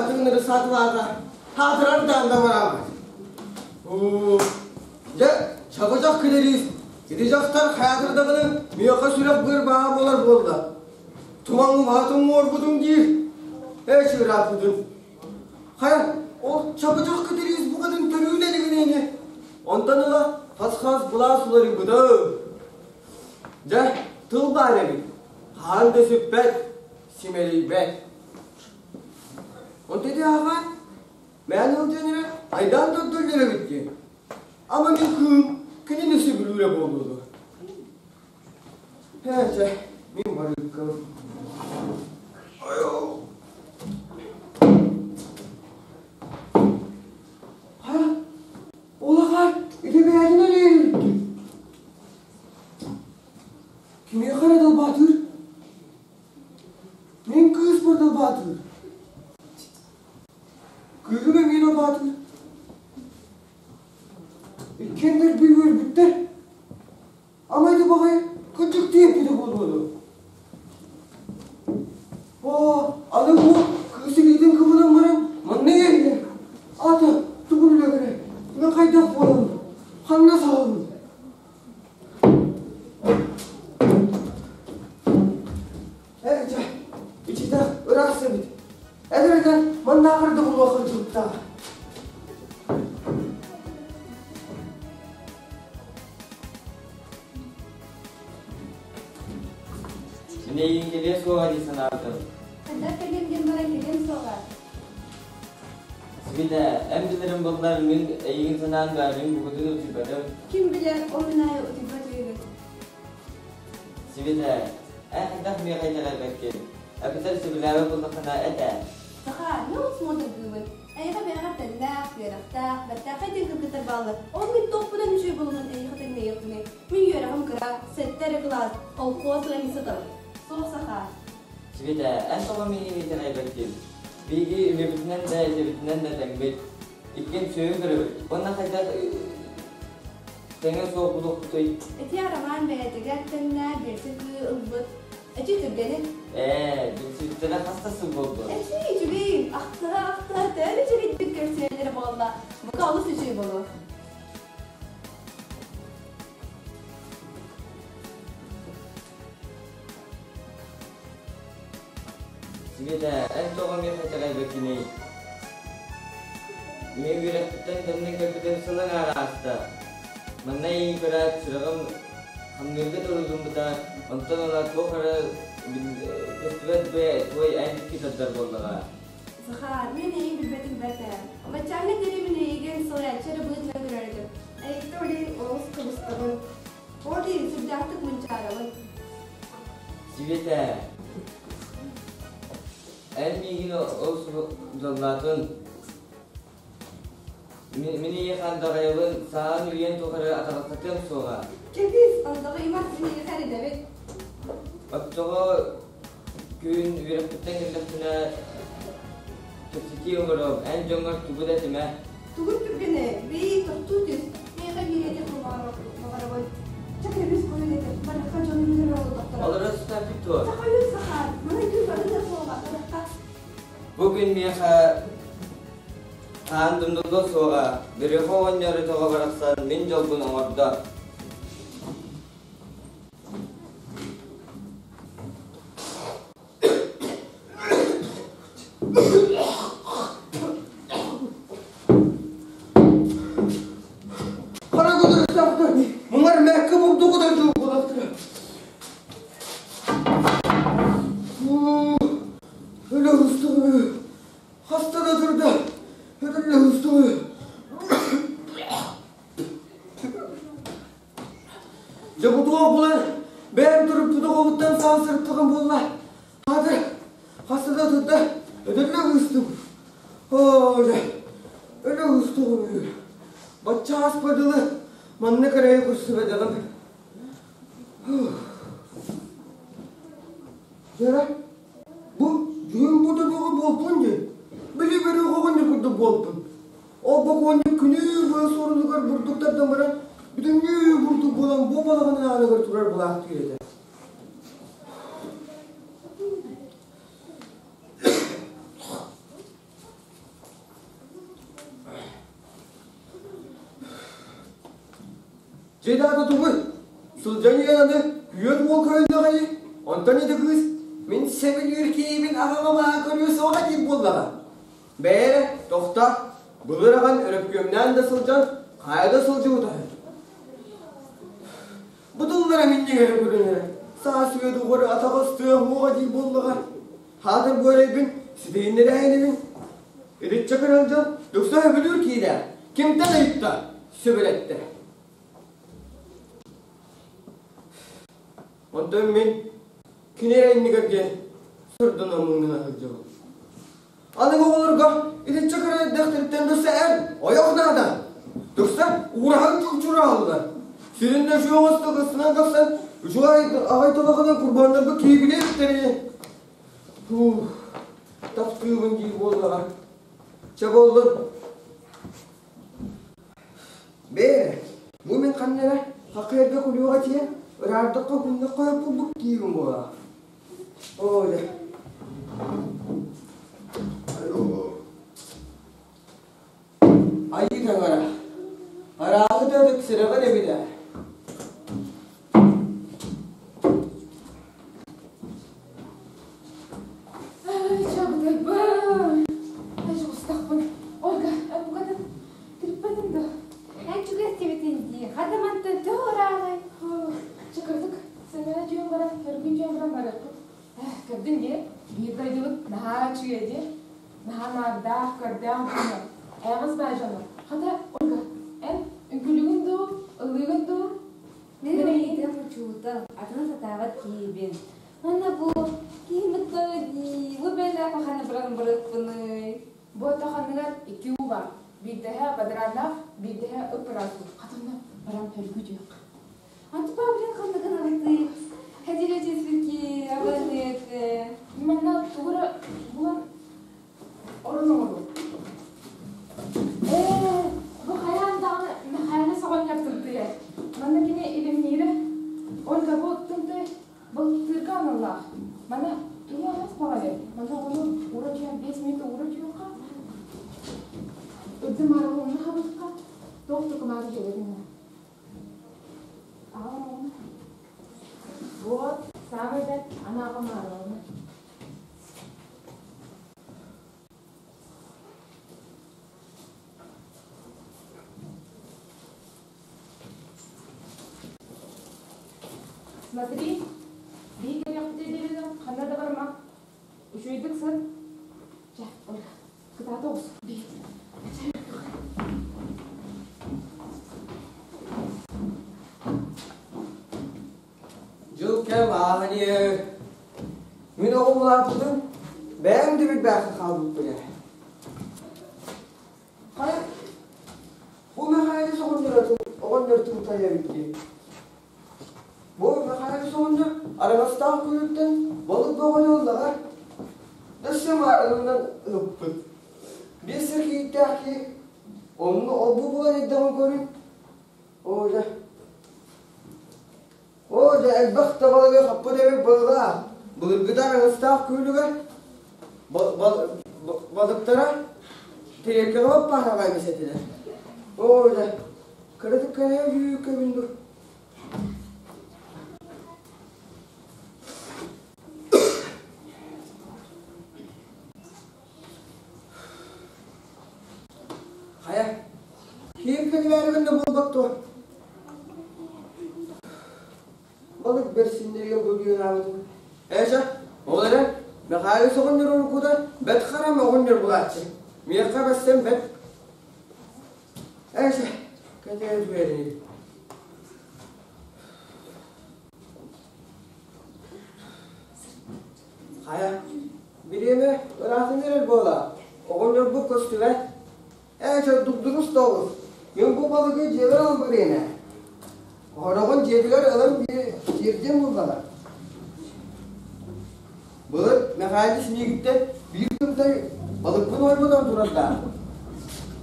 тыгыннары саатылаата, хаатырар даанда бараабыт. Оо, дьэ, чабычах килэриис, ити дьахтар хаатырдаҕына миэхэ сүрэх быар баҕа буолар буолла. Тумаҥ убаһатын уорбутум диир, ээ чыырааппытын. Хайа, ол чабычах кэтириис букатын төрүү да илигинэ ини. Онтон ыла хас-хас былаас уларыйбыта. Дьэ, тыл баар эбит. Хаһан да сүппэт, симэлийбэт. Онто ити аҕа, мээн ылдьан эрэ айдаан тордоллор эбит дии. Ама мин кыым кинини сөбүлүүрэ буолуо дуо? Ээ, чэ, мин барыыккым. Хайа, ол аҕай ити бэйэтин элиэһиттин. Кимиэхэ эрэ далбаатыыр? Мин кыыспар далбаатыыр. Кыыһым эмиэ далбаатыыр. Иккиэн дэлби үөрбүттэр. Ама ити баҕайы кырдьык тиэппитэ буолуо дуо? Оо, аны бу кыыс илиитин кыбынан баран манна иһэллэр. Ата, тугу билэбин? Мин хайдах буолабын? Ханна саҕабын? Ээ, дьэ, ичитэ ыраас эбит. Эдэр-эдэр маннааҕар да булуох кырдьыктаах. Мин эйигин кэлиэ суоҕа дии санаабытым. Хайдах кэлиэм диэн баран кэлиэм суоҕа. Света, эн билэрим буоллар мин эйигин санаан баарбын букатын утуйбатым. Ким билэр, ол мин аайы утуйбат үһүбүн. Света, эн хайдах миэхэ итэҕэйбэккин? Эбэтэр сөбүлээбэт буоллаххына эт ээ. Саха, не усмотргыыбын. Эйиэхэ бэйэҕэр тэннээх, үөрэхтээх, бэртээхэй диэн кыргыттар бааллар. Ол мин туохпунан үчүгэй буолуммун эйиэхэ тэҥнэйиэхпиний? Мин үөрэҕим кыра, сэттэ эрэ кылаас, холкуос ыанньыксытым сытабын. Суох Саха. Света, эн тоҕо миигин итэҕэйбэккин? Биһиги үлэбитинэн да, идэбитинэн да тэҥмит. Иккиэн сүөһү көрөбүт. Уонна хайдах тэҥэ суох булуохпутуй? Ити Роман бэйэтигэр тэҥнээх биирсэ кыы ылбыт. Эчи түргэнин. Ээ, билсибиттэрэ хас да сыл буолбут. Эчи үчүгэй, ахтыһа-ахтыһа төһө үчүгэйдик көрсүөллэрэ буолла. Бука олус үчүгэй буолуо. Света, эн тоҕо миэхэ итэҕэйбэккиний? Мин үөрэхпиттэн төннөн кэлбитим сылын ааста. Манна эйигин көрөөт, сүрэҕим хамныырга дылы гыммыта, онтон ыла туох эрэ көстүбэт быа туой эн икки тардар буоллаҕа. Захар, мин эйигин билбэтим бэрт ээ. Баччааҥҥа диэри мин эйигин салайааччы эрэ быһыытынан көрөр этим. Эйигиттэн олейин олус кыбыстабын. Ол иһин сүрдээхтик мунчаарабын. Света, эн миигин ол дьоллоотун. Мин эйиэхэ андаҕайабын, саҕан үйэн тухары атаҕастатыам суоҕа. Кэбис, андаҕайымар мин эйиэхэ эрэнэбин. Оччоҕо күн үөрэхпиттэн кэллэхпинэ кэпсэтии оҥоруом, эн дьоҥҥор тугу да этимэ. Тугун түргэнэ, бэйи тохтуу түс, миэхэ биэриэти баҕарабын. Чэ кэбис хойут этэ, барыахха дьонум үөрэ олордохторо. Олоро сытааппыт дуо? Чэ хойут Захар, маны күн бары да суоҕа, барыахха. Бу күн миэхэ хаан думнуллуо суоҕа, Бөрүөхэ оҕонньор өтөҕө барахсан мин дьолбун оҥордо. Хара көтөрүстээхтэр муҥар мэккэ бурдук утардыы буолахтара. Өлө устугу хаста да турда өлө устугу Дьэ бу туох булан бэйэм туруппут оҕобуттан саҕа сырыттаҕым буолла. Аата хаста да турда өтөллө ыстым. Оо дьэ өлө ыстыгым. Бачча ааспа дылы манна кэрэйи көрсүбэтэҕим. Дьэ бу дьүһүн бу да бөҕө буолтун дии. Били бөрө оҕонньор курдук буолтун. Ол бокуонньук күнүү быа суорунугар бурдук тардан баран, бүтүннүү бурдук буолан бу балаҕанын ааныгар турар былаахтыыр этэ. Дьэ даата тугуй? Сылдьан иһэн аны күөн уол көрөннөҕүй? Онтон ити кыыс мин сөбүлүүр киһибин аҕам абааһы көрүө суоҕа диир буоллаҕа. Бээрэ, тохтоо, былыр аҕан өрөпкүөмнээн да сылдьан хайа да сылдьыбыта үһү. Бу тыллара минньигэһи көрүнэрэ, саас үйэ доҕор атаҕастыа уоҕа диир буоллаҕа. Хаатыр бу эрэйбин ситиһиннэрээйинибин. Итиччэ көрөн дьон дөксө сөбүлүүр киирэ, кимтэн ыйытта, сөбүлэттэ. Онтон мин кини эрэ иннигэр диэн сырдана муҥнана сылдьабын. Аныгы оҕолорго итиччэ кыра эрдэхтэриттэн дөксө эр, ойох наада. Дөксө уураһан чугчурааллар. Сирин да үчүгэй оҥосто кыстынан тахсан, үчүгэй аҕай талаҕынан курбаннарга киибилиэхтэри. Фух, таптыыбын дии буоллаҕа. Чэ буоллун. Бээ, бу мин ханна эрэ хакыйарга күлүөҕэ тиийэн, ыраардахха күннэххэ курдук киирим буолаа. Оо дьэ. Айыы таҥара, арааһы да ытык эбит ээ. Чабытайбын, устахпын. Ольга, букатын тириппэтим да. Эн чугас диэбитин дии, хата мантан төһө ырааҕый? Чакырдык, сэмээр дьүөн баран, өргүн дьүөн баран барыахпыт. Көрдүн дии, биир дойдубут наһаа үчүгэй дии. Наһаа наардаах, көрдөөх дьоно, эҕис баа дьоно. Хата, Ольга, эн үҥкүүлүүгүн дуу, ыллыыгын дуу? Мин ыйытыам учуутал, атыны сатаабат киһибин. Уонна бу киһимит дии, бу бэлээх ханна баран барыахпыный? Бу ото ханныгар икки уу бар. Биирдэһэ бадарааннаах, биирдэһэ ып-ыраас уу. Хатанна баран өлгү диэх. Антипа блин ханна гынабытый? Хотели цветки, абонеты. Манна тугу эрэ булан орон оҥоруу. Ээ, бу хайаан даҕаны Мэхээлэ соҕонньор тымтыйар. Манна кини илимниирэ. Ольга бу тымтый былтыырга аналлаах. Мана тугу анас баҕайы. Мана оҕону уура түһэн 5 минута уура түһүөххэ. Үрдүм аралыҥна хабыахха. Туох да кумаары дьиэлэрин Аҕам Вот, самый бэт, ана аҕам аралына. Смотри, биһи кэлиэхпитэ диэбитин ханна да барыма. Үчүгэйдик сыт. Чэ, Ольга, кытаата оҕус. Дьыл кэм ааһан иһэр. Мин оҕом улааппытым, бэйэм да билбээххэ хаалбыппын ээ. Хайа, бу Мэхээлис оҕонньоротун оҕонньор тымтайа эбит дии. Бу Мэхээлис оҕонньор араҥастаах күөлүттэн балык бөҕөнү ыллаҕа. Өссө маарынынан ыппыт. Биэс сир кийииттээх киһи онно ол-бу булан эрдэҕин көрүн. Оо дьэ, Оо, дьэ, элбэх да балыгы хаппыт эбит быһыылаах. Былыргыта араҥастаах күөлүгэр балыктара тириэркэҕэ баппаараҕай эмис этилэр. Оо, дьэ, кыратык кэлэ үүкэбин дуу. Хайа, киһим кэлимээрибин да буолбат дуо? Балык бэрсиннэригэр бөлүөлээбитим. Ээ, ол эрэн, Михаил оҕонньор уруккута бэт харам оҕонньор булааччы. Миэхэ бэссэн бэт. Ээ, кэтээ түһэрин. Хайа, бириэмэ ыраатан эрэр буола. Оҕонньорбут көстүбэт. Ээ, чордугдурус да олус. Мин бу балыгы дьиэбэр ылан барыам ээ. Хороҕун дьиэтигэр ылан тиэрдиэм буоллаҕа. Былыр Мэхээлис миигиттэн биир тымтай балыкпын ойбонон турардаах.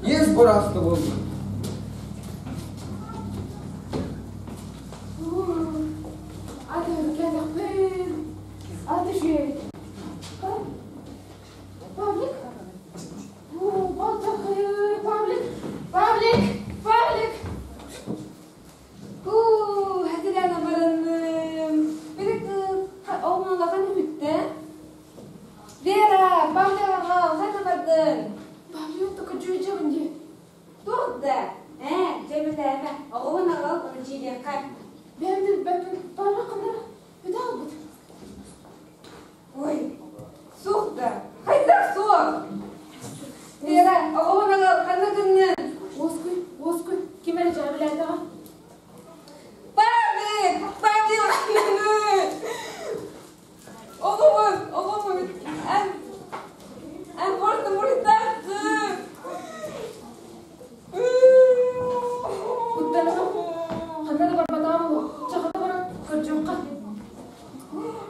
Иэс бороосто буолбут. Аты кэтэхпин, аты үчүгэй. Павлик? Павлик, Павлик, Павлик! Бу гыннын? Павел только дьүөдьэбин дии. Туох да? Ээ, дьэбэлээмэ, оҕобун аҕал, ону дьиэлиэххэ. Бэйэм да билбэппин, Павел ханна бүтэ албыт. Ой, суох да, хайдах суох? Вера, оҕобун аҕал, ханна гыннын? Уоскуй, уоскуй, ким эрэ дьээбэлээтэҕэ. Павел! Павел ханнаны? Оҕобун, оҕобун, эн, эн просто муртаххын. Куттанама, ханна да барбатаҕым олох, чахата баран көрдүөххэ.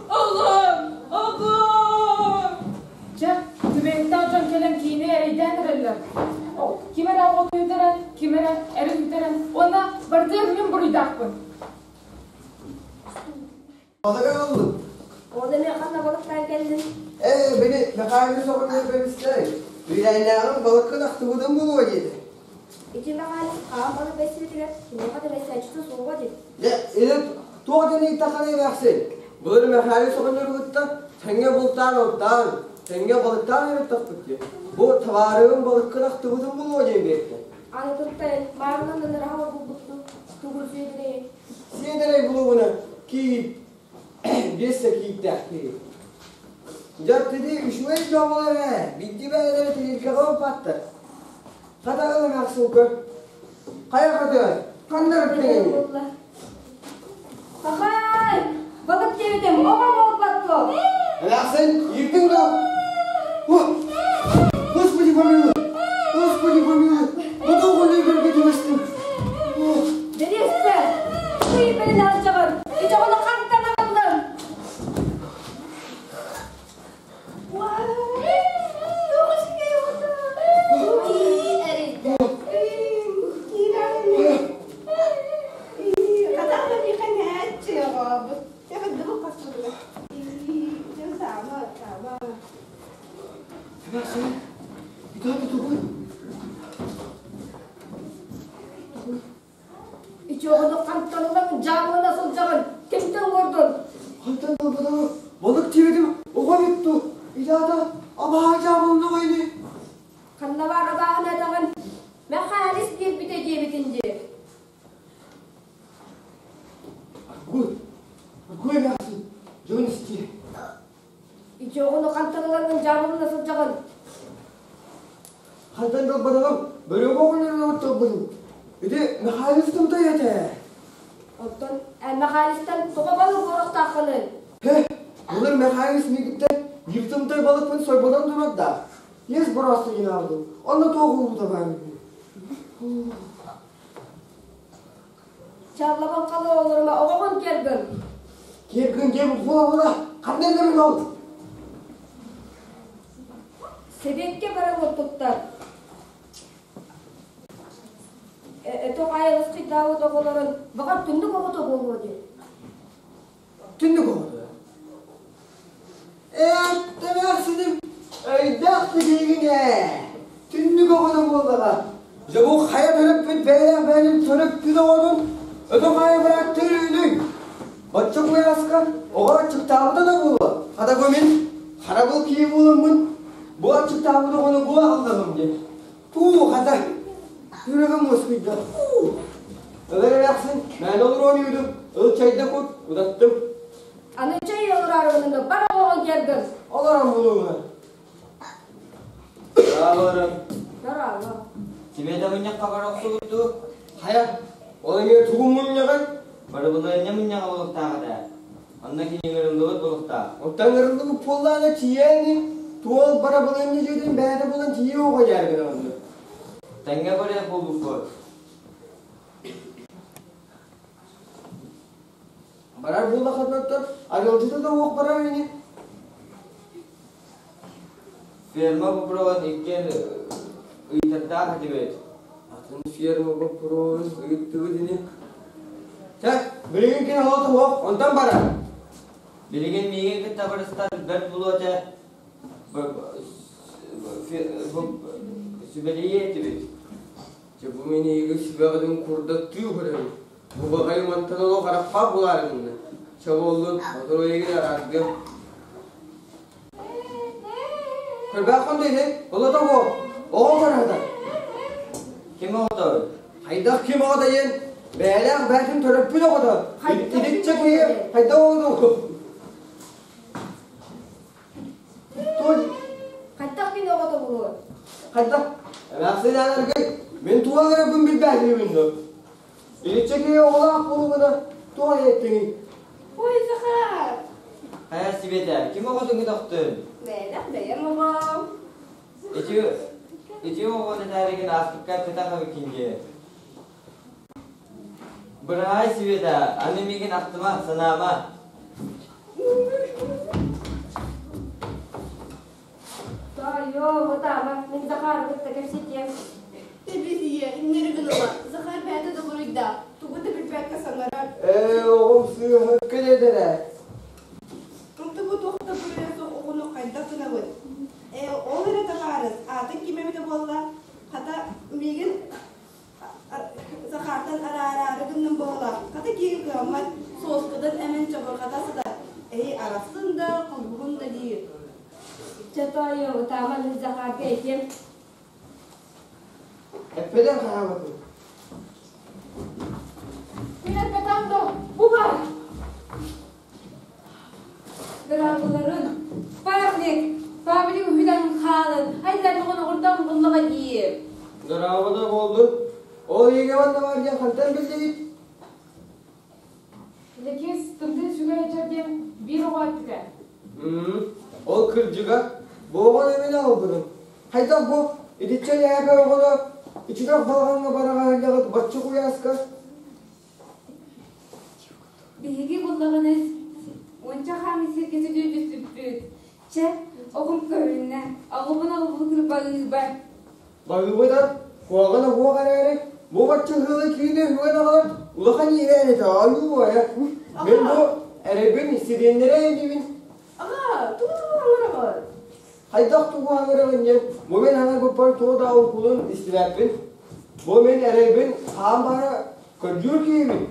Оҕом, оҕом! Чэ, түбэһиттээх дьон кэлэн киини эрэйдээн эрэллэр. Ким эрэ оҕотун үтэрэн, ким эрэ эрин үтэрэн уонна барытыгар мин буруйдаахпын. Балык аҕаллым. Ол эмиэ ханна балыктаан кэллин? Ээ, били Михаил соҕонньор бэбистэр. Үөлээннээҕим балыккын ахтыбытым буолуо диэтэ. Ити Михаил хаан балык бэссибитигэр киниэхэ да бэссээччитэ суоҕа дии. Дьэ, или туох диэн ыйыттаххына эмээхсин? Былыр Михаил соҕонньору кытта тэҥҥэ бултаан алтаан, тэҥҥэ балыктаан эбиттахпыт дии. Бу табаарыгым балыккын ахтыбытым буолуо диэн биэрдэ. Аны туттайын, маарынан ыныраһа булбуттуу, тугу сиэдэрэй Сиэдэрэй булугуна киит биэс кииттээх киһи. Дьаттыды үчүгэй дьоҕулар ээ, бидди бэйэлэрэ тилиргэҕэ ылбаттар. Хатаҕын эмээхсин көр. Хайа хатыгай, ханна ырыттыҥ буолла. Пахай! Балык диэбитим, оҕо буолбат дуо? Эмээхсин, иирдиҥ дуо? Господи помилуй! Господи помилуй! Бу оҕону көргө түбэстим. Дэриэспэ! Кый бэрин алчаҕын! Ичоҕону хантан аҕаллын? Эмээхсин, итаата тугуй? Ити оҕону хантан ылан дьаамлана сылдьаҕын? Кимтэн уордун? Хантан ылбатаҕым, балык тиэбитим оҕо эбит дуу? Итаата абаһаа дьаабыланаҕа ини. Ханна баар абааһын этэҕин? Мэхээлис диэбитэ диэбитин дии. Аргуй, аргуй эмээхсин, дьон истиэ. Ити оҕону хантан ылаҥҥын дьаабылана сылдьаҕын? Хантан талбатаҕым, бөрөҕө оҕонньорунабыт талбытым. Ити Михайловтан той этэ. Оттон эн Михайловтан тоҕо балык буоруохтааххыный? Һэ, былыр Михайлов миигиттэн бииртымтай балыкпын сойботон турар да, ес бороосто гинаабытым. Онно туох уубута баар Чаллабан хала олорума оҕоҕун киэргин. Киэргин диэбит буола-буола, ханна өлөрүн ол? Сэбиэккэ баран оттуктар. Өтөх айылысхыйдаабыт оҕолорун баҕар түннүк оҕото буолуо дии. Түннүк оҕото. Эттэмээхсиним өйдөөх билиигин ээ. Түннүк оҕото буоллаҕа. Дьэ бу хайа төрөппүт бэйэлээх бэйэтин төрөппүт оҕотун өтөх айы бырааттыыр үһүнүй? Оччо куйааска оҕо аччыктаабыта да буолуо. Хата бу мин харабыл киһи буоламмын бу аччыктаабыт оҕону бу аҕаллаҕым диэн. Туу хата сүрэҕим уоскуйда. Ылар эмээхсин мээнэ олоруон үөдүм, ыл чайда кут, утаттым. Аны чэй олораарыгын бар оҕоҕун кэргэн. Олорон булуҥа. Дорооболорун. Дорообо. Сибиэтэ мунньахха бара охсубуттуу? Хайа, ол эмиэ тугун мунньаҕай? Барыбылыанньа мунньаҕа буолуохтаах этэ. Онно кини ыҥырыллыбыт буолуохтаах. Оттон ыҥырыллыбыт буоллаҕына тиийээҥҥин, туол барабылыанньа дьиэтин бэйэтэ булан тиийиэ оҕо дьааргына онно. Тэҥҥэ барыах буолбуппут. Барар буоллаххытына арыалдьыта да уох барар ини. Ферма боппуруоһун иккиэн ыйытардаах этибит. Атын ферма боппуруоһун ыйыттыбыт ини. Чэ, билигин кини оҕото суох, онтон барар. Билигин миигин кытта барыстар бэрт булуо этэ. Сүбэлиэ этибит. Дьэ бу мин эйиги сүбэҕитин курдаттыы көрөбүн. Бу баҕайы мантан олох арахпаат булаары гынна. Чэ буоллун, сотору эйигин араардыам. Көрбөөххүн дии, олото бу, оҕо көрөтө. Ким оҕото? Хайдах ким оҕото диэн бэйэлээх бэйэтин төрөппүт оҕото. Итиччэ киһи хайдах оҕото? Той. Хайдах кини оҕото буолуо? Хайдах? Эмээхсин аанаргай, мин туга гынарбын билбээтибин дуо? Итиччэ киһи оҕолоох буолугуна туох эттиҥий? Ой, Захар! Хайа Сибиэтэ, ким оҕотун көтөхтүн? Бэйэлэх бэйэм оҕом. Ити ити оҕону этээригин ааспыкка эппэтэх эбиккин дии. Быраһаай Света, аны миигин ахтыма, санаама. Тоойуо, бутаама, мин Захары кытта кэпсэтиэм. Тэбисийэ, иннэри гыныма. Захар бэйэтэ да буруйдаах. Тугу да билбэккэ саҥарар. Ээ, оҕом сыыһыкка дэтэрэ. Онто бу туох да буруйа суох оҕону хайдах гынабыт? Ээ, ол эрэ табаарыс, аатын ким эбитэ буолла? Хата, миигин Захартан араараары гынным буолла. Хата киһи кыаммат, суоскутун эмэн чобурҕата сытар. Эһи арахсын да, холбуһун да диир. Чэ, тоойуо, ытаама, мин Захарга этиэм. Эппэтэн хаһаабатын. Мин эппэтам да, бу бар! Дорооболорун! Павлик! Павлик үһүнэн хаалын, айдан оҕоноҕурдан буллаҕа дии. Дорообото буоллун. Ол ийэгэ манна бар диэн хантан биллигит? Лэкиэс тымтыы сүгэр эчэр диэн биир оҕо эппитэ. Ол кырдьыга, бу оҕону эмиэ албыным. Хайдах бу итиччэ лээпэ оҕоно иччитэх балаҕаҥҥа бараҕаһыллаҕыт бачча куйааска? Биһиги буллаҕына уонча хаамыы сиргэ сүдү түспүппүт. Чэ, оҕум көрүннэ, оҕобун оҕобутун балыыба. Балыыба да, куһаҕана суох эрээри, бу бачча ыалы киинэ үһүгэн аҕалан улахан иэдээн этэ, айуу айа. Мин бу эрэйбин сириэннэрэ инибин. Аҕа, тугу тугу хаҥыраҕын? Хайдах тугу хаҥыраҕын диэн, бу мин хаҥырбыппар туох да укулун истибэппин. Бу мин эрэйбин хаан баара көрдүүр киһибин.